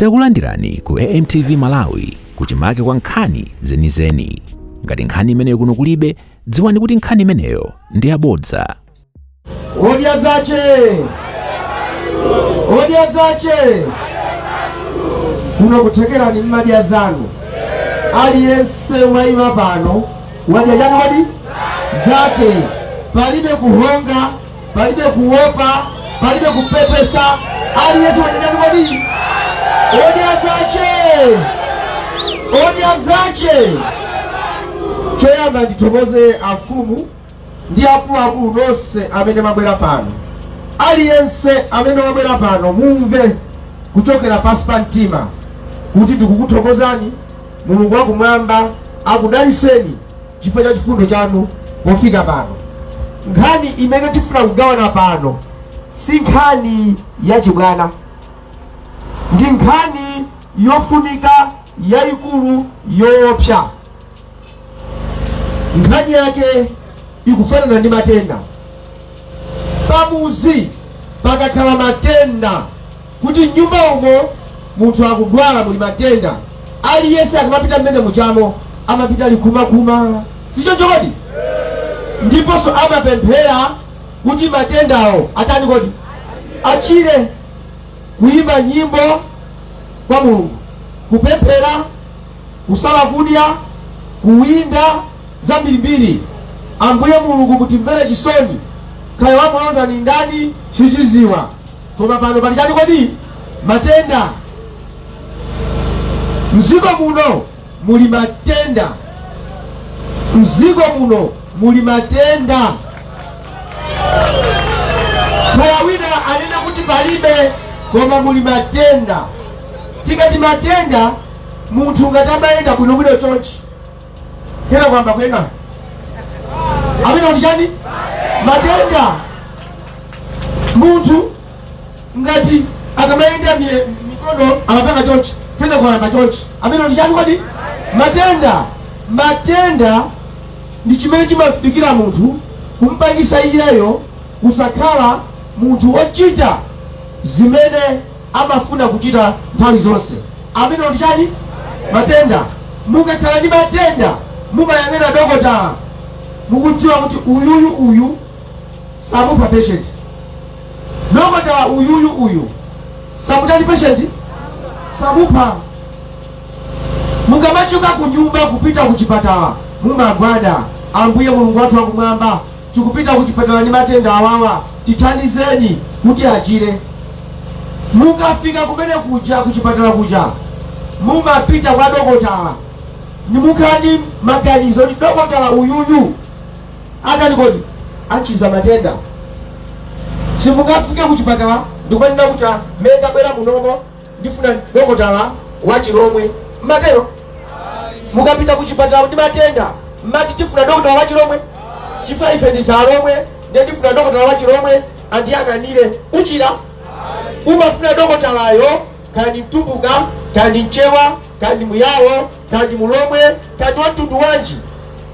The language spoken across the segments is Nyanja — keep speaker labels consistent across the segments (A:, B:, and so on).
A: Takulandirani ku AMTV Malawi, kuchimake kwa nkhani zenizeni. Ngati nkhani imeneyo kuno kulibe, dziwani kuti nkhani imeneyo ndi yabodza.
B: Odya zache, odya zache, kuno kuthekerani mmadya zanu. Aliyense wayima pano wadya chanu kodi zake. Palibe kuhonga, palibe kuopa, palibe kupepesa. Aliyense wadya chanu kodi. Odya zache, odya zache. Choyamba ndithokoze amfumu ndi akuluakulu nonse amene mwabwera pano. Aliyense amene wabwera pano, mumve kuchokera pansi pa mtima kuti ndikukuthokozani. Mulungu wakumwamba akudaliseni chifukwa cha chifundo chanu pofika pano. Nkhani imene tifuna kugawana pano si nkhani yachibwana, ndi nkhani yofunika, yayikulu, yoopsa. Nkhani yake ikufanana ndi matenda. Pamuzi pakakhala matenda, kuti nyumba umo munthu akudwala, muli matenda, aliyense akamapita mmene muchamo amapita likhumakhuma, sichoncho kodi? Ndiponso amapemphera kuti matendawo atani kodi? Achire. Kuyimba nyimbo kwa Mulungu, kupemphera, kusala kudya, kuwinda, zambirimbiri. Ambuye Mulungu, mutimvere chisoni. Kaya wamuloza ni ndani, sitiziwa, koma pano pali chani kodi? Matenda. Mdziko muno muli matenda, mdziko muno muli matenda. Kaya wina anene kuti palibe, koma muli matenda. Tikati matenda, munthu ngati amayenda bwinobwino chonchi, kena kwamba kwena amene kuti chani? Matenda. Munthu ngati akamayenda mikono amapanga chonchi, kena kuyamba chonchi, amene kuti chani kodi? Matenda. Matenda ndi chimene chimafikira munthu kumpangisa iyeyo kusakhala munthu wochita zimene amafuna kuchita nthawi zonse, amene kuti chani? Matenda. Mukakhala ndi matenda, mumayang'ana dokotala, mukudziwa kuti uyuyu uyu samupha patient, dokotala uyuyu uyu samutani patient? Samupha. Mukamachoka ku nyumba kupita ku chipatala, mumagwada: "Ambuye Mulungu wathu wakumwamba, tikupita ku chipatala ndi matenda awawa, tithandizeni kuti achire." Mukafika kumene kuja, ku chipatala kuja, mumapita kwa dokotala, nimukhala ndi maganizo ndi dokotala uyuyu atani kodi? Achiza matenda. Simungafike ku chipatala ndikumanena kuti, "Mmene ndabwera munomo ndifuna dokotala wachilomwe." Mmatero? Mukapita ku chipatala ndi matenda, mmati, "Tifuna dokotala wachilomwe chifukwa ife ndife alomwe, ndiye ndifuna dokotala wachilomwe andiyang'anire." Uchira? Umafuna dokotalayo kaya ndi Mtumbuka, kaya ndi Mchewa, kaya ndi Muyawo, kaya ndi Mulomwe, kaya ndi wamtundu wanji,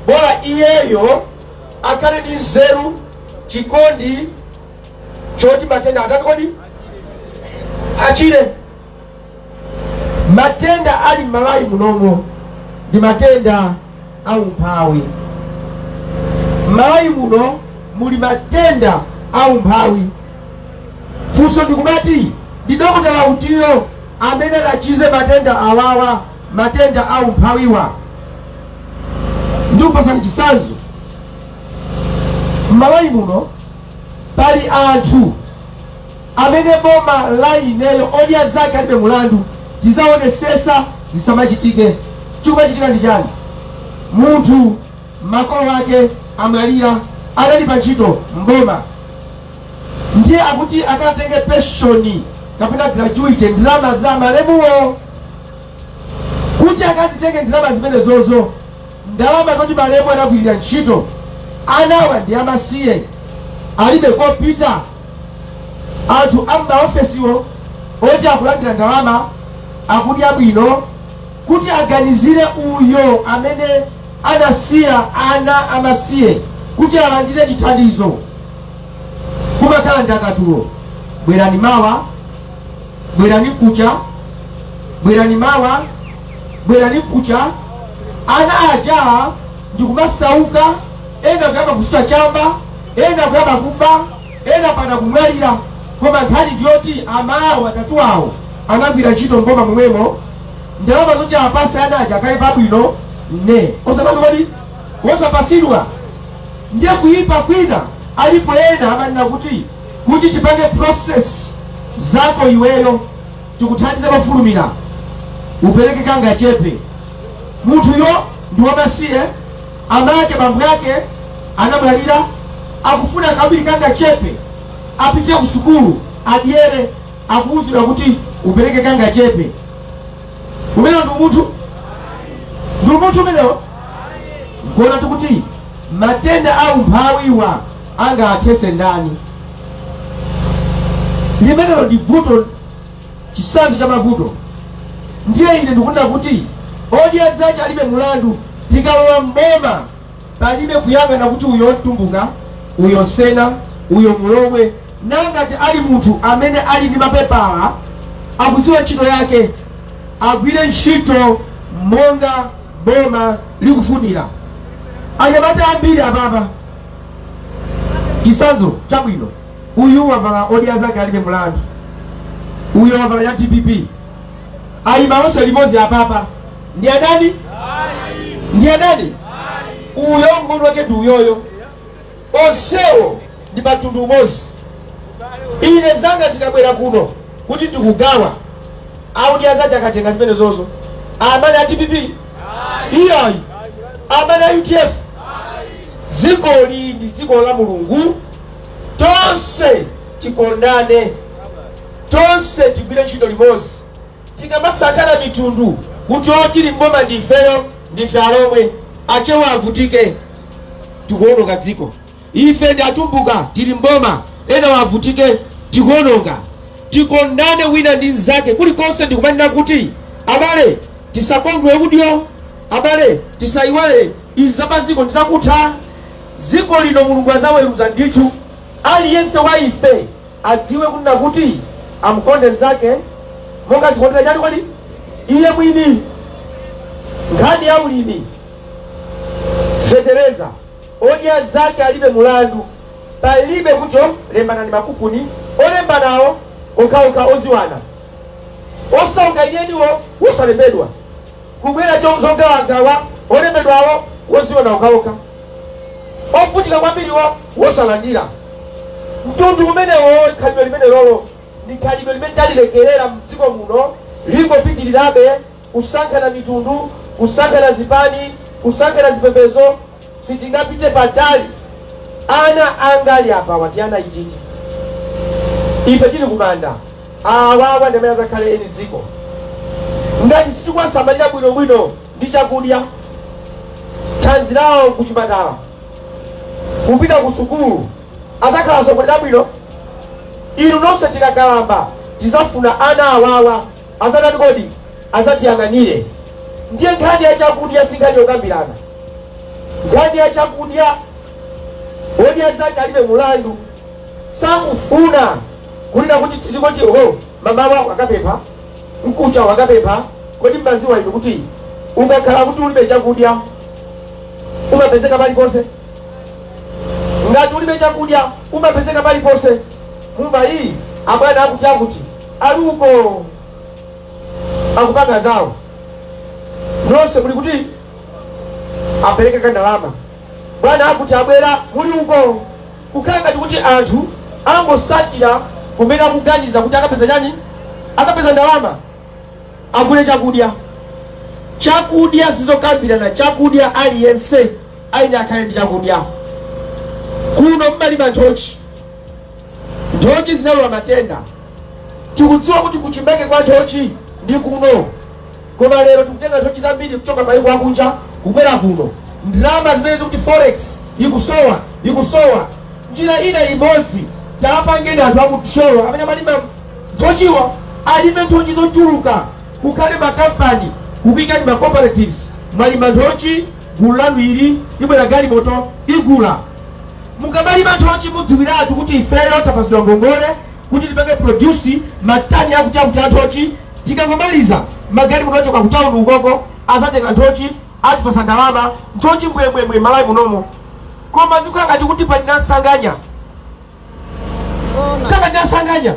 B: bola iyeyo akhale ndi nzeru, chikondi choti matenda atati kodi? Achire. Matenda ali m'Malawi munomo ndi matenda aumphawi. M'Malawi muno muli matenda aumphawi. Funso ndikumati, ndi dokotala utiyo amene adachize matenda awawa, matenda aumphawiwa? Ndikupasani chitsanzo. M'Malawi muno pali anthu amene boma la ineyo, Odya Zake Alibe Mulandu, tizaonesesa zisamachitike. Chikumachitika ndi chani? Munthu makolo ake amwalira, adali pa ntchito mboma, ndiye akuti akatenge pension kapena gratuity, ndalama za malemuwo, kuti akazitenge ndalama zimenezozo, ndalama zoti malemu anagwirira ntchito. Anawa ndi amasiye, alibe kopita. Anthu ammaofesiwo oti akulandira ndalama, akudya bwino, kuti aganizire uyo amene anasiya ana amasiye kuti alandire chithandizo, kumakhala ndakatulo: "Bwerani mawa, bwerani kucha." Bwerani mawa, bwerani kucha. Ana aja ndikumasauka, ena kuyamba kusuta chamba, ena kuyamba kuba, ena pana kumwalira. Koma nkhani ndiyoti amawo atatu awo anagwira ntchito mboma momwemo, ndalama zoti apase ana aja akhale pabwino ne osanati kodi wosapasidwa. Ndiye kuyipa kwina alipo, ena amanena kuti tipange process zako iweyo, tikuthandize mofulumira, upereke kanga chepe. Munthuyo ndi wamasiye, amake bambo yake anamwalira, akufuna kawiri kanga chepe apite ku sukulu adyere, akuwuzidwa kuti upereke kanga chepe. Umene ndi umunthu? Ndi umunthu umenewo? Nkuona tikuti matenda a umphawiwa angathese ndani? Limenelo ndi vuto, chisanzo cha mavuto. Ndiye ine ndikunena kuti Odya Zake Alibe Mulandu tikalowa mboma, palibe kuyang'ana kuti uyo Mtumbuka, uyo Nsena, uyo Mulomwe. Nangati ali munthu amene ali ndi mapepala, akudziwa ntchito yake, agwire ntchito monga boma likufunira. Anyamata ambiri apapa, chisanzo chabwino, uyu wavala Odya Zake Alibe Mulandu, uyo wavala ya DPP, ayima onse limodzi apapa, ndi adani? Ndi adani? Uyo ngono wake ndi uyoyo, onsewo ndi patundu umodzi. Ine zanga zikabwera kuno kuti ndikugawa, a Odya Zake akatenga zimene zozo, amene a DPP iyayi, amene a UDF. Dzikoli ndi dziko la Mulungu. Tonse tikondane, tonse tigwire ntchito limodzi. Tikamasakana mitundu kuti otili mboma ndifeyo, ndife Alomwe, Achewa avutike, tikuononga dziko. Ife ndi Atumbuka tili mboma, ena wavutike, tikuononga. Tikondane wina ndi mnzake kulikonse. Ndikumanena kuti abale, tisakondwe udyo, abale, tisayiwale izi zapaziko ndizakutha. Dziko lino Mulungu azaweruza ndithu. Aliyense wa ife adziwe kunena kuti amukonde mnzake monga zikondera chani kodi iye mwini. Nkhani ya ulimi, fetereza, Odya Zake Alibe Mulandu palibe kuti lembana ndi makupuni, olembanawo okhaokha oziwana, osauka inyeniwo wosalembedwa, kubwera zogawagawa, olembedwawo woziwana okhaokha, ovutika kwambiriwo wosalandira. Mtundu umenewo, khalidwe limene lolo ndi khalidwe limene talilekerera mdziko muno, lingopitirirabe kusankhana mitundu, kusankhana zipani, kusankhana zipembedzo, sitingapite patali. Ana angali apawa, tiyana ititi ife tili kumanda, awawa ndi amene azakhale eni dziko. Ngati sitikuwasamalira bwinobwino ndi chakudya, thanzi lawo kuchipatala, kupita ku sukulu, azakhala atsogoleri abwino? Inu nonse tikakalamba tizafuna ana awawa azatani kodi? Azatiyang'anire. Ndiye nkhani ya chakudya si nkhani yokambirana. Nkhani ya chakudya, Odya Zake Alibe Mulandu sakufuna kunena kuti tizingoti ho mamawa wakapempha, mkucha wakapempha. Kodi mmaziwa inu kuti ukakhala kuti ulibe chakudya umapezeka paliponse? Ngati ulibe chakudya umapezeka paliponse. Mumva iyi, abwana akuti akuti aluko akupanga zawo, nonse muli kuti apereke kandalama. Bwana akuti abwera, muli uko. Kukhala ngati kuti anthu angosatira kumene akuganiza kuti akapeza chani, akapeza ndalama agule chakudya. Chakudya sizokambirana. Chakudya, aliyense aine akhale ndi chakudya. Kuno mmalima nthochi, nthochi zinalowa matenda. Tikudziwa kuti kuchimake kwa nthochi ndi kuno, koma lero tikutenga nthochi zambiri kuchoka mayiko akunja kubwera kuno. Ndalama zimene zikuti forex ikusowa, ikusowa. Njira ina imodzi, tapangeni anthu akuthyolo amene amalima nthochiwa alime nthochi zochuluka, kukhale makampani, kukuyikani ma cooperatives. Mwalima nthochi, gulu lanu ili, ibwera galimoto igula. Mukamalima nthochi mudziwiratu kuti ifeyo tapasidwa ngongole kuti tipange produce matani akuti akuti a nthochi, tikangomaliza Magalimoto achoka ku town ukoko, azatenga nthochi, atipasa ndalama, nthochi mbwembwembwe Malawi munomo. Koma zikukhala ngati kuti pali nasanganya, kanga ndinasanganya,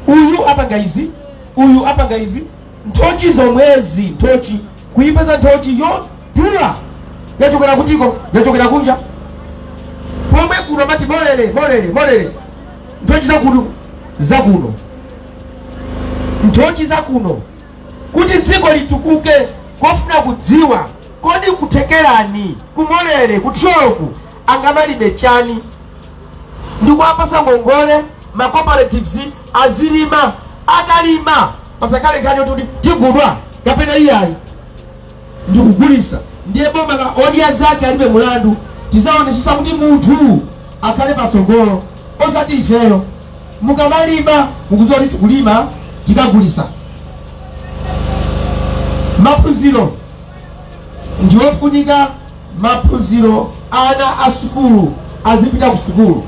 B: uyu apanga izi, uyu apanga izi. Nthochi zomwezi, nthochi kuipeza, nthochi yodula yachokera kutiko? Yachokera kunja. Pomwe kuno amati molere, molere, molere. Nthochi zakuno, zakuno, nthochi zakuno. Kuti dziko litukuke, kofuna kudziwa kodi kuthekerani, kumolere, kuthyoloku angamalime chani, ndikuwapasa ngongole ma cooperatives azilima. Akalima, pasakhale nkhani yoti kuti tigudwa kapena iyayi, ndikugulisa. Ndiye boma la odya zake alibe mulandu. Tizaonesesa kuti munthu akhale pasogolo, osati ifeyo. Mukamalima, mukuziwa kuti tikulima tikagulisa. Maphunziro ndiwofunika. Maphunziro, ana a sukulu azipita ku sukulu.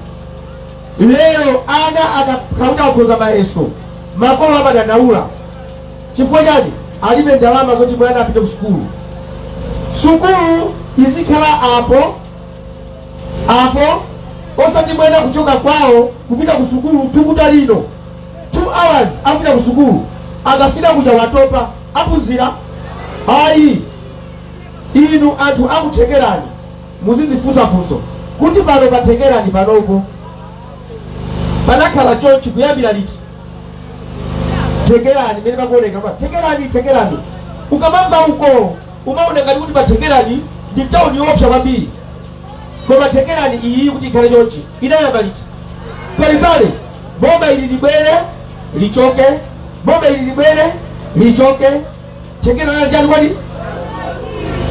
B: Lero ana akakauta kukhoza mayeso, makolo amadandaula. Chifukwa chani? Alibe ndalama zoti mwana apite ku sukulu. Sukulu izikhala apo apo, osati mwana kuchoka kwawo kupita ku sukulu tukuta lino 2 hours akupita ku sukulu. Akafika kuja watopa, aphunzira? Ayi. Inu anthu akuthekerani, muzizifunsafunso kuti pano pathekerani panopo panakhala chonchi kuyambira liti? Thekerani mene pakuoneka pa Thekerani, Thekerani ukamamva uko umaona ngati kuti pathekerani ndi tawuni yoopsa kwambiri. Koma Thekerani iyi kuti ikhale chonchi inayamba liti? Palipale boma ili libwere lichoke, boma ili libwere lichoke, Thekerani chani kwani?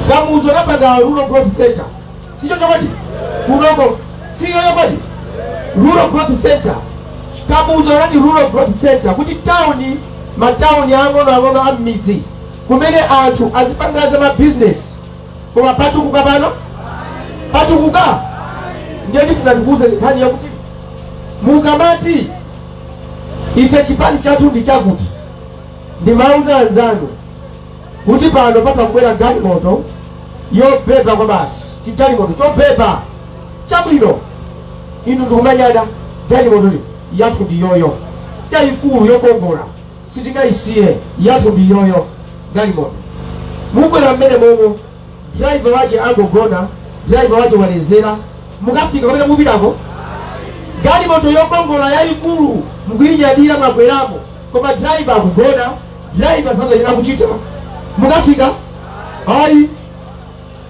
B: Kamuzu anapanga rural growth center, sicho kwadi? Kunoko siyoyo kwadi rural growth center? Kamuzu anati rural growth center kuti tawuni, matawuni ang'onoang'ono a m'midzi kumene anthu azipangaza mabizinesi. Koma patukuka pano? Patukuka? Ndiye ndifuna ndikuuze nkhani yakuti mukamati ife chipani chathu ndi chakuti, ndimauza anzanu kuti pano patakubwera galimoto yobeba kwa basi, chigalimoto chobeba chabwino, inu ndikumanyada, galimoto yathu ndi yoyo, yayikulu, yokongola, sitingayisiye, yathu ndi yoyo galimoto. Mukwera mmene momwe, driver wache angogona, driver wache walezera. Mukafika kumene mupitako? Galimoto yokongola yayikulu mukuyinyadira, mwakweramo, koma driver akugona, driver sazoyenera kuchita. Mukafika? Ayi.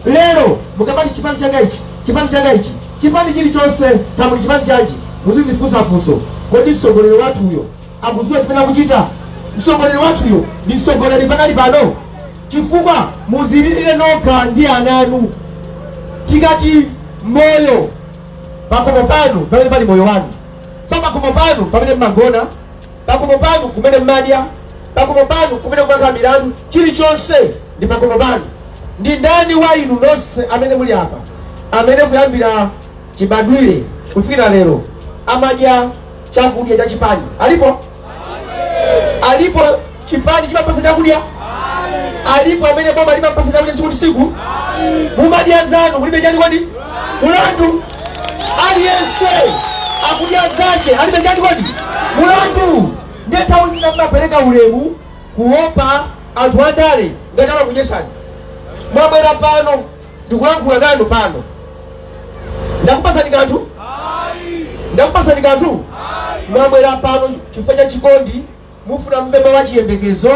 B: Lero mukamati chipani changa ichi, chipani changa ichi, chipani chilichonse, kamuli chipani chanji, muzizifunsafunso: kodi mtsogoleri wathuyo akudziwa chimene akuchita? Mtsogoleri wathuyo ndi mtsogoleri pakali pano? Chifukwa muzilirire nokha ndi ana anu. Tikati moyo, pakhomo panu pamene pali moyo wanu, so pakhomo panu pamene mmagona, pakhomo panu kumene mmadya, pakhomo panu kumene kumakhala milandu, chilichonse ndi pakhomo panu. Ndi ndani wa inu nonse amene muli apa amene kuyambira chibadwire kufikira lero amadya chakudya cha chipani? Alipo? Alipo? Chipani chimapasa chakudya? Alipo amene boma limapasa chakudya tsiku ndi tsiku? Mumadya zanu, mulibe chani kodi? Mulandu. Aliyense akudya zache, alibe chani kodi? Mulandu. Ndiye nthawi zina mumapereka ulemu kuopa anthu andale ngati amakudyesani. Mwabwera pano, ndikulankhula nanu pano, ndakupasani kanthu? Ndakupasani kanthu? Mwabwera pano chifukwa cha chikondi, mufuna mve mawu achiyembekezo.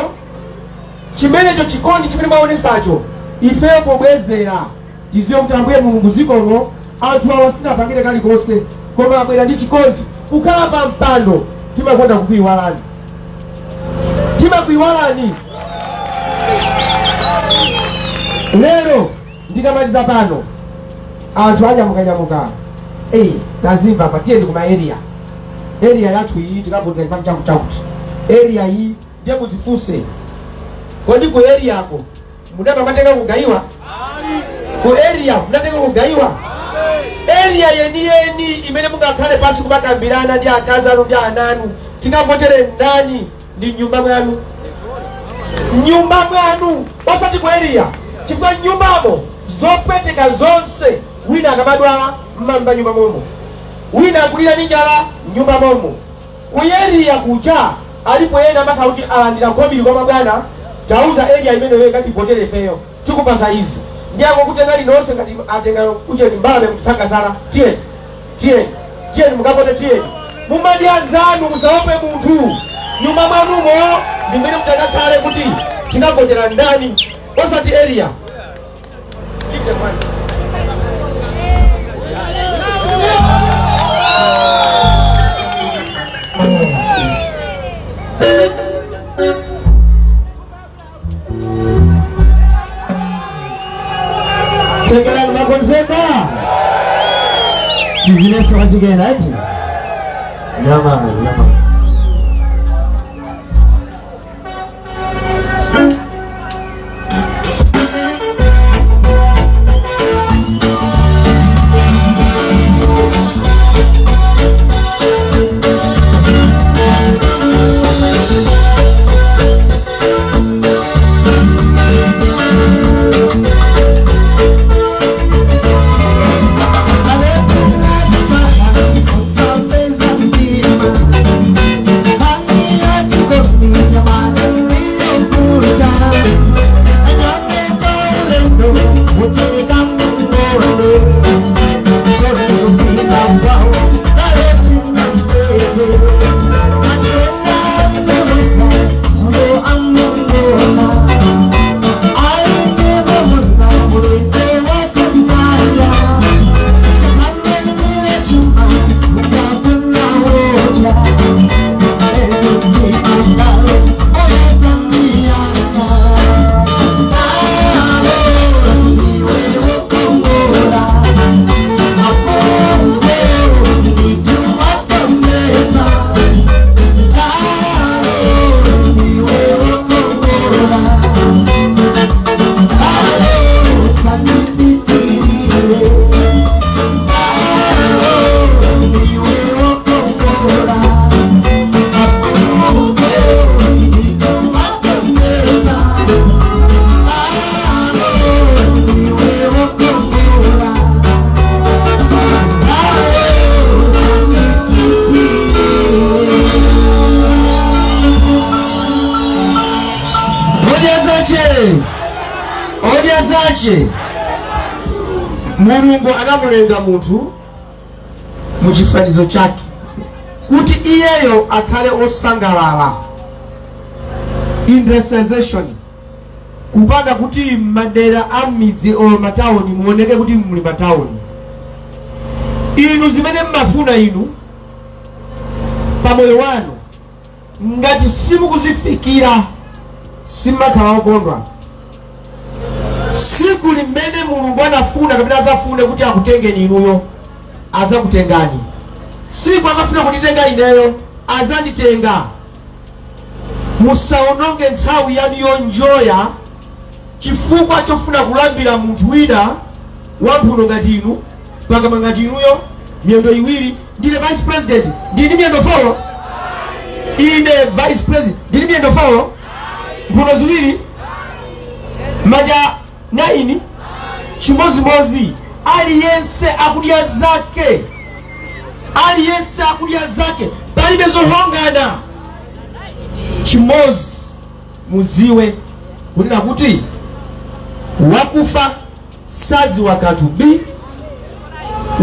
B: Chimenecho chikondi chimene mwaonesacho, ifeyo pobwezera tiziwe kuti Ambuye Mulungu zikomo, anthu awa sinapangire kalikonse koma abwera ndi chikondi. Kukhala pa mpando timakonda kukuiwalani, timakuiwalani. Lero ndikamaliza pano, anthu anyamukanyamuka, eyi, tazimva pa, tiyeni kuma area, area yathu iyi tikavotera chipani chakuti chakuti, area iyi. Ndiye muzifunse, kodi ku area ko mudaba matenga kugayiwa? Ku area mudatenga kugayiwa? Area yeniyeni imene mungakhale pasi kumakambirana ndi akazi anu ndi ana anu tikavotere ndani ndi nyumba mwanu. Mnyumba mwanu, osati ku area, chifukwa mnyumbamo zopweteka zonse, wina akamadwala mmamva nyumba momo, wina akulira ndi njala mnyumba momo. Ku area kuja alipo ena amakhala kuti alandira khobiri kwa mabwana, tauza area imeneyo ikativotere ifeyo, tikupasa izi. Ndi akukutengani nonse ngati atenga kucheni mbalame kutitsangasala, tiyeni, tiyeni, tiyeni mukavote, tiyeni. Mumadya zanu, musaope munthu. Nyumba mwanumo ndimene mutakakhale kuti tikavotera ndani, osati area. Give them money.
C: Chekerani, makonzeka chivineso kachikena ati nyamani nyamani.
B: Odya zache, odya zache. Mulungu anamulenga munthu muchifanizo chake kuti iyeyo akhale osangalala. Industrialization, kupanga kuti madera a midzi o matawuni muoneke kuti muli matawuni. Inu zimene mmafuna inu pamoyo wanu, ngati simukuzifikira, simakhala okondwa. Siku limene Mulungu anafuna kapena azafune kuti akutengeni inuyo, azakutengani. Siku akafuna kunditenga ineyo, azanditenga. Musaononge nthawi yanu yonjoya chifukwa chofuna kulambira munthu wina wamphuno ngati inu, pakamwa ngati inuyo, miyendo iwiri. Ndine vice president, ndini miyendo 4. Ine vice president, ndini miyendo 4, mphuno ziwiri, manja 9. Chimozimozi aliyense akudya zake, aliyense akudya zake, palibe zohongana. Chimozi muziwe kunena kuti wakufa saziwa kanthu b,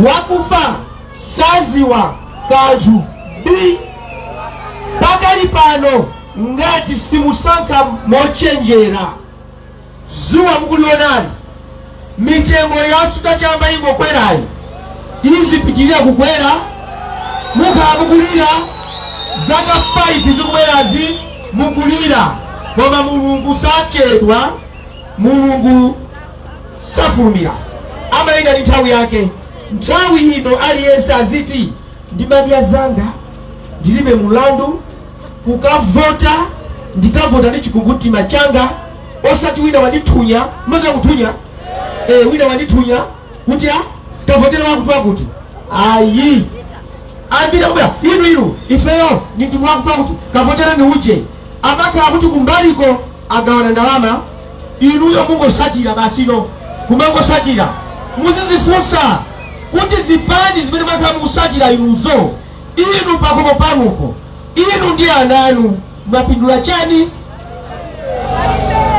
B: wakufa saziwa kanthu b. Pakali pano ngati simusankha mochenjera, zuwa mukulionali, mitengo yasuta chamba ingokwerayi, izipitirira kukwera, mukhala mukulira zaka 5 zikubwerazi mukulira. Koma Mulungu sachedwa, Mulungu safulumira, amayenda ndi nthawi yake. Nthawi ino aliyense aziti ndimadya zanga, ndilibe mulandu. Kukavota, ndikavota ndi chikumbumtima changa, osati wina wandithunya. Mmaza kuthunya, wina wandithunya kuti a kavotera wakuti wakuti. Ayi, ambiri akubwera inu inu, ifeyo ni mtundu wakuti wakuti, kavotera ni uje. Amakhala kuti kumbaliko Agawana ndalama, inuyo mungosatira basino, kumangosatira. Muzizifunsa kuti zipani zimene mwakhala mukusatira inuzo, inu pakomo panupo, inu ndi ana anu mwapindula chani?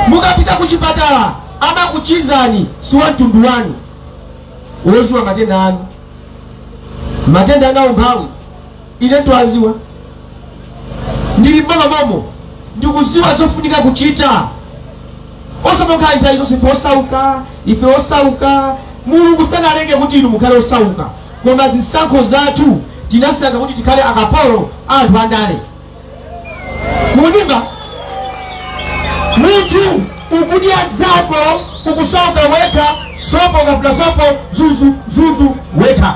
B: Mukapita kuchipatala, amakuchizani si wa mtundu wanu woziwa matenda anu. Matenda anu aumphawi ine ndiwaziwa, ndili mboma momo, ndikuziwa zofunika kuchita. Osamakhala nthawi zonse ife osauka, ife osauka. Mulungu sanalenge kuti inu mukhale osauka, koma zisankho zathu tinasankha kuti tikhale akapolo anthu andale. Mukundimva? Munthu ukudya zako, ukusauka wekha. Sopo, ukafuna sopo, zuzu zuzu wekha.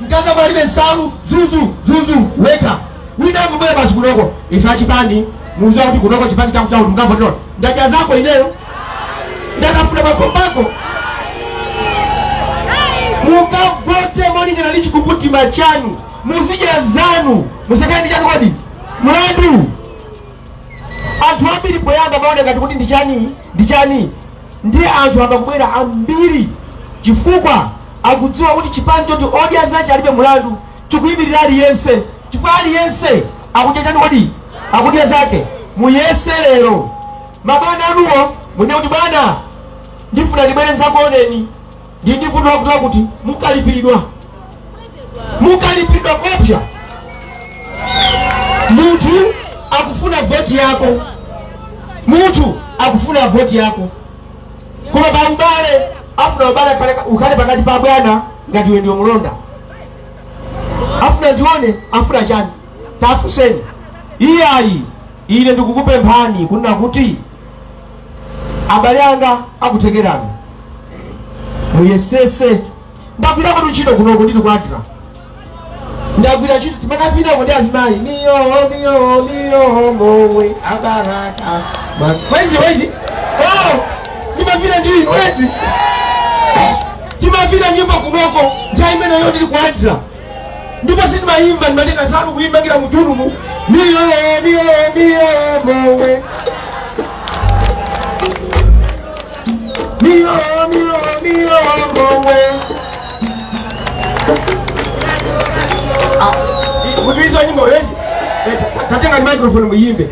B: Mkazi ako alibe nsalu, zuzu zuzu wekha. Wina angobwera basi kunoko, ife achipani, muziwa kuti kunoko chipani chaku chakuti mukavotera. Ndadya zako ineyo? Ndakafuna makombako? Mukavote molingana ndi chikumbumtima chanu, muzidya zanu, musakhale ndi chanu kodi mlandu. Anthu ambiri poyamba maoneka ngati kuti ndi chani, ndi chani, ndiye anthu amakubwera ambiri chifukwa akudziwa kuti chipani choti odya zache alibe mulandu chikuyimirira aliyense, chifukwa aliyense akudya chani kodi? Akudya zake. Muyese lero mabwana anuwo, munene kuti, "Bwana, ndifuna ndibwere ndidzakuoneni, ndi ndivuto lakuti lakuti." Mukalipiridwa, mukalipiridwa kopya. Munthu akufuna voti yako, munthu akufuna voti yako, koma pa ubale afuna ubale ukhale pakati pa bwana ngati iwe ndiwe mulonda. Afuna ndione, afuna chani? Tafuseni. Iyayi, ine ndikukupemphani kunena kuti abale anga akuthekerani, muyesese. Ndagwirako ntchito kunoko, ndili kwa ADRA ndagwira ntchito, timakavinako ndi azimayi, miyo miyo miyo mowe abaraka mwezi weti. Oh, ndimavina ndi inu eti, timavina nyimbo kunoko nthawi imeneyo ndili kwa ADRA, ndipo sindimayimva, ndimatenga nsalu kuyimangira muchunumu, miyo miyo miyo mowe, miyo miyo miyo mowe. Mukuiziwa nyimbo eti? Tatenga ni microphone muyimbe,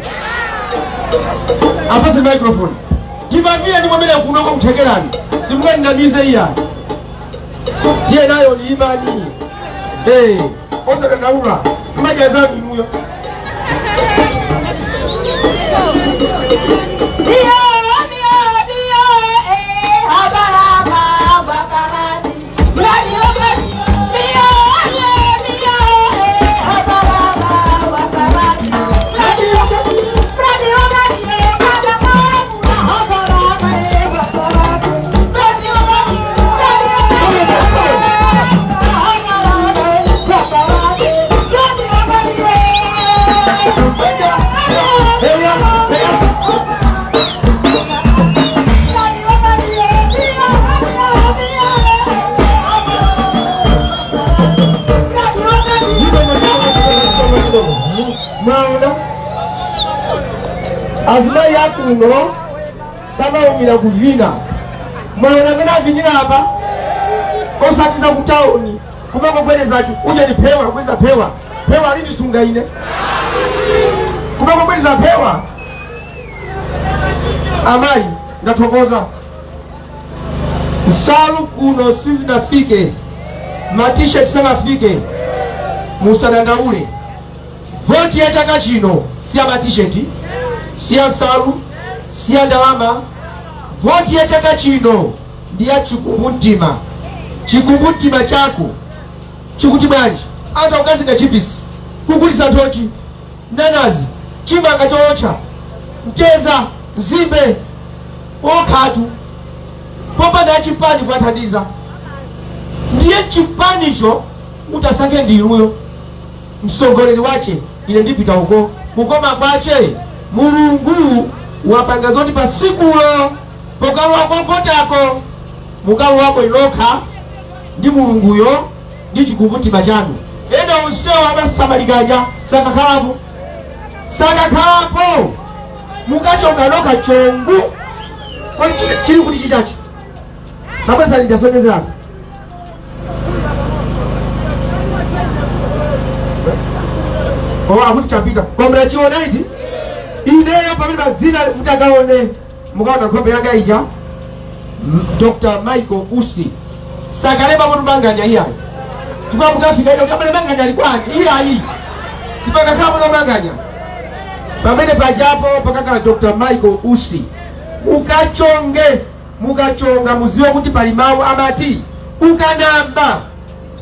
B: apase microphone. Timavina nyimbo imene kunoko kuthekerani, simungandinamize iya. Tiye nayo niimani. Osadandaula, mmaja zanu inuyo. Mwaona, azimayi akuno samaumira kuvina. Mwaona amene avinira apa, osatiza kutaoni kumakobwereza uja ni phewa, kubweza phewa, phewa alindisunga ine, kumakobwereza phewa. Amayi, ndathokoza. Nsalu kuno sizinafike, ma T-shirt sanafike, musadandaule. Voti ya chaka chino si ya ma T-shirt, si ya nsalu, si ya ndalama. Voti ya chaka chino ndi ya chikumbumtima. Chikumbumtima chako chikuti bwanji? Anthu akukazinga chipisi, kugulisa nthochi, nanazi, chimanga chootcha, mteza, nzimbe okhatu, popanda achipani kuwathandiza. Ndiye chipanicho utasankhe ndi inuyo mtsogoleri wache. Ine ndipita uko, kukoma kwache Mulungu wapanga zoti pa tsikulo pokalowa kovotako mukalowako inokha ndi Mulunguyo ndi chikumbumtima chanu. Ena onsewo amasamalikaja sakakhalapo, sakakhalapo. Mukachonga nokha chongu. Kodi chili kuti chichachi? Mabweza ndasonyezerako. Oh, akuti chapita. Koma mnachiona iti? Ineyo pamene pazina mutakaone, mukaona nkhope yanga ija, Dr. Michael Usi. Sakalemba mutu Manganya iyayi. Chifukwa mukafika ino kuti Manganya ali kwani? Iyayi. Sipakakhala mutu Manganya. Pamene pajapo pakakhala Dr. Michael Usi. Mukachonge, mukachonga muziwe kuti pali mawu amati ukanama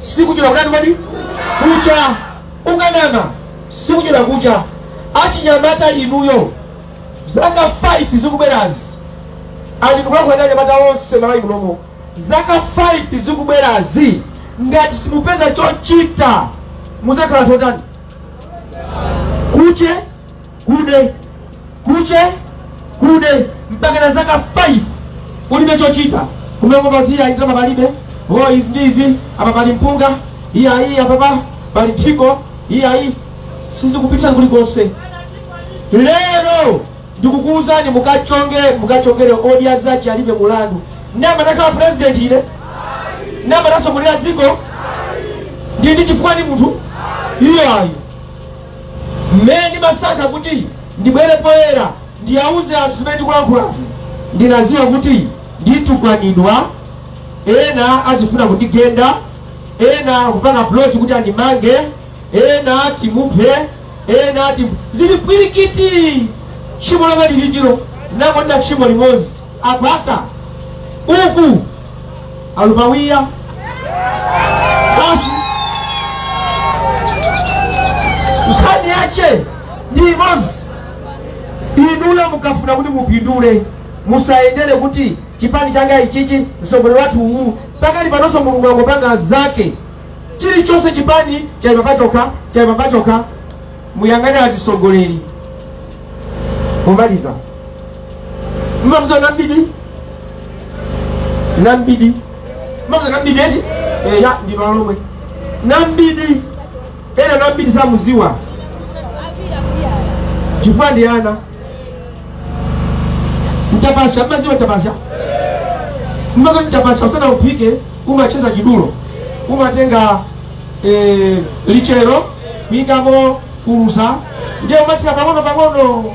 B: sikuchedwa kutani kodi? Kucha. Ukanama sikuchedwa kucha. Achinyamata inuyo zaka 5 zikubwerazi, andi ndikulankhula ndi anyamata onse Malawi munomo, zaka 5 zikubwerazi ngati simupeza chochita muzakhala anthu otani? Kuche kude, kuche kude, mpaka na zaka 5 ulibe chochita, kumangomva kuti iya ndalama palibe, oh izi ndi izi, apa pali mpunga, iya iyi apapa pali nthiko, iya iyi sizikupitisa kulikonse. Lero ndikukuwuzani mukachonge, mukachongere Odya Zake Alibe mulandu. Nama takhala president ine, nama tasogolera dziko ndi chifukwa ni munthu iyayi. Mmene ndimasankha kuti ndibwere poyera ndiyauze anthu zimene ndikulankhulazi, ndinaziwa kuti nditukwanidwa, ena azifuna kundigenda, ena kupanga plot kuti andimange, ena timuphe, ena zili pwirikiti. Tchimo langa lilichiro nangonena tchimo limodzi apaka uku alumawiya basi. Nkhani yache ndi imodzi. Inuyo mukafuna kuti mupindule, musayendere kuti chipani changa ichichi, mtsogoleri wathu uwu. Pakali panonso Mulungu angopanga zake chilichonse, chipani chayima pachokha, chayima pachokha. Muyang'ane azisogoleri. Pomaliza, mmamuza Nambidi, Nambidi, mmamuza Nambidi eti? Eya, ndi malomwe Nambidi. Ena Nambidi samuziwa chifukwa ndi ana. Mtapasha, mmaziwa mtapasha? Mmaziwa mtapasha? Usana uphike umacheza chidulo, umatenga lichero kuyikamo fulusa, ndiye umathira pang'ono pang'ono.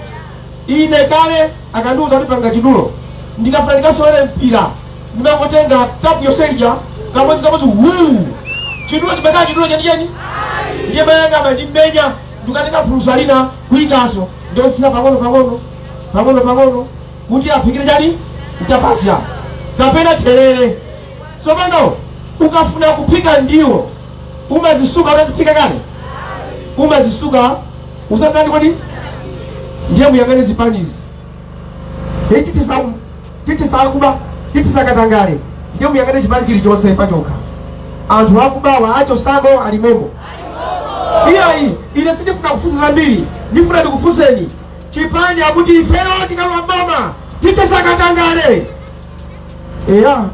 B: Ine kale akandiuza kuti panga chidulo, ndikafuna ndikasewere mpira ndimangotenga kapu yonse ija kamodzi kamodzi, wuu, chidulo chimakhala chidulo chenicheni. Ndiye mayanga amandimenya, ndikatenga phulusa lina kuyikanso, ndosira pang'ono pang'ono pang'ono pang'ono kuti aphikire chani, mtapasya kapena therere. Tsopano ukafuna kuphika ndiwo umazisuka, utaziphika kale umazisuka usatani kodi? Ndiye muyang'ane zipanizi, titisakuba, titisakatangale. Ndiye muyang'ane chipani chilichonse pachokha, anthu akubawa achosamo alimomo. Iyayi, ine sindifuna kufunsa zambiri, ndifuna ndikufunseni chipani akuti ifeyo tikalowa mboma titisakatangale. Eya,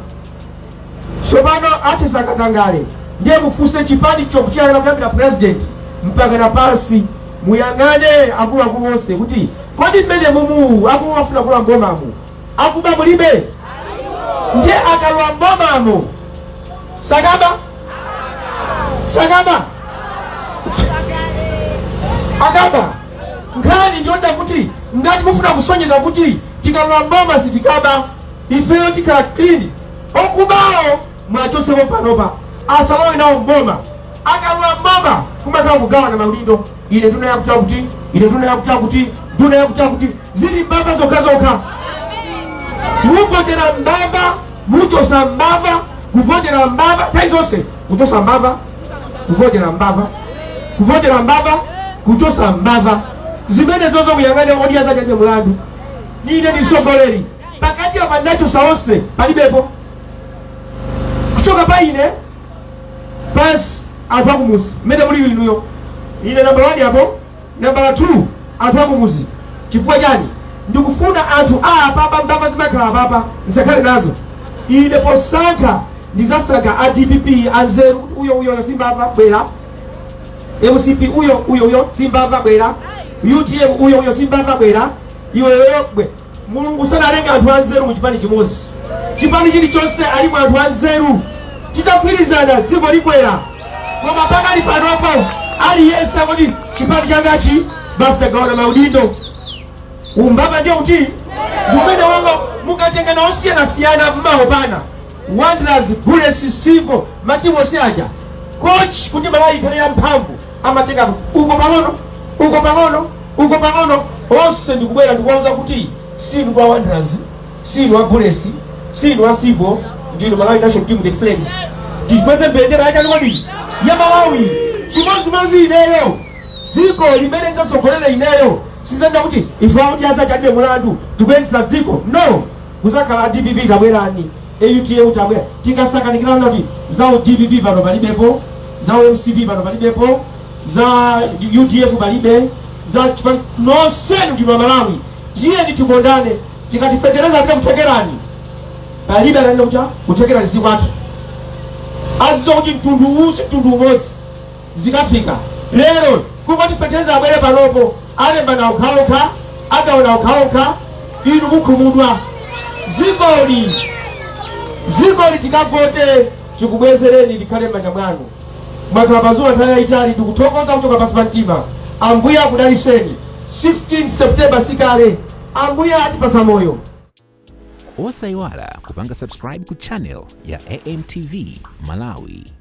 B: tsopano atisakatangale, ndiye mufunse chipani chokuchiyang'ana kuyambira president mpaka na pansi, muyang'ane akuluakulu onse kuti kodi mmene mumu akulu afuna kulowa mbomamo akuba mulibe? Ndiye akalowa mbomamo sakaba, sakaba, akaba. Nkhani ndiyonda kuti ngati mufuna kusonyeza kuti tikalowa mboma sitikaba, ifeyo tikhala clean, okubawo mwachosepo panopa, asalowe nawo mboma. Akalowa mboma kumakhala kugawana maudindo, ine nduna yakuti akuti, ine nduna yakuti akuti, nduna yakuti akuti, zili mbava zokhazokha. Muvotera mbava, muchosa mbava, kuvotera mbava nthawi zonse, kuchosa mbava, kuvotera mbava, kuvotera mbava, kuchosa mbava. Zimene zozo muyang'ane Odya Zake Alibe mulandu. Ine ndi mtsogoleri pakati apa, ndachosa onse, palibepo kuchoka pa ine pansi. Anthu akumuzi mmene muli inuyo, ine nambala 1 apo, nambala 2 anthu akumuzi. Chifukwa chani? Ndikufuna anthu a apapa, mbava zimakhala apapa ndisakhale nazo. Ine posankha ndizasankha a DPP anzeru, uyo uyo simbava bwera, MCP uyo uyo uyo simbava bwera, UTM uyo uyo simbava bwera. Iweyo bwe Mulungu sanalenga anthu anzeru mu chipani chimodzi. Chipani chilichonse alipo anthu anzeru. Titagwirizana dziko likwera. Koma pakali panopo aliyense akuti chipani changachi basi, tagawana maudindo. Umbava ndiye kuti umene wanga mukatengana osiyanasiyana mmaopana. Wanderers, Bullets, Civo, matimu onse aja, coach kuti Malawi ikhale yamphamvu amatenga uko pang'ono, uko pang'ono, uko pang'ono, onse ndikubwera ndikuwauza kuti sinu wa Wanderers, sinu wa Bullets, sinu wa Civo, ndinu Malawi national team, the Flames. Tikweze mbendera yachani kodi? Ya Malawi. Chimodzimodzi ineyo, dziko limene ndidzasogolera ineyo sizenda kuti ife audi azachadwe mulandu tikuyendetsa dziko, no. Kuzakhala DPP tabwerani, AUTA tabwera, tingasakanikirana kuti za DPP pano palibepo, za MCP pano palibepo, za UDF palibe, za chipani nonsenu ndinu Amalawi, tiyeni tikondane. Tikatifetereza pita kuthekerani, palibe ananena kuti kuthekerani sikwathu. Azizo kuti mtundu uwu si mtundu umodzi. Zikafika lero kungotifetereza abwere panopo, alembana okhaokha, agawana okhaokha, inu mukhumudwa. Zikoli tikavote tikubwezereni likhale m'manja mwanu. Mwakhala pazuwa nthawi yayitali, ndikuthokoza kuchoka pansi pa mtima. Ambuye akudaliseni. 16 September sikale, Ambuye atipasa moyo.
A: Osayiwala kupanga subscribe ku channel ya AMTV Malawi.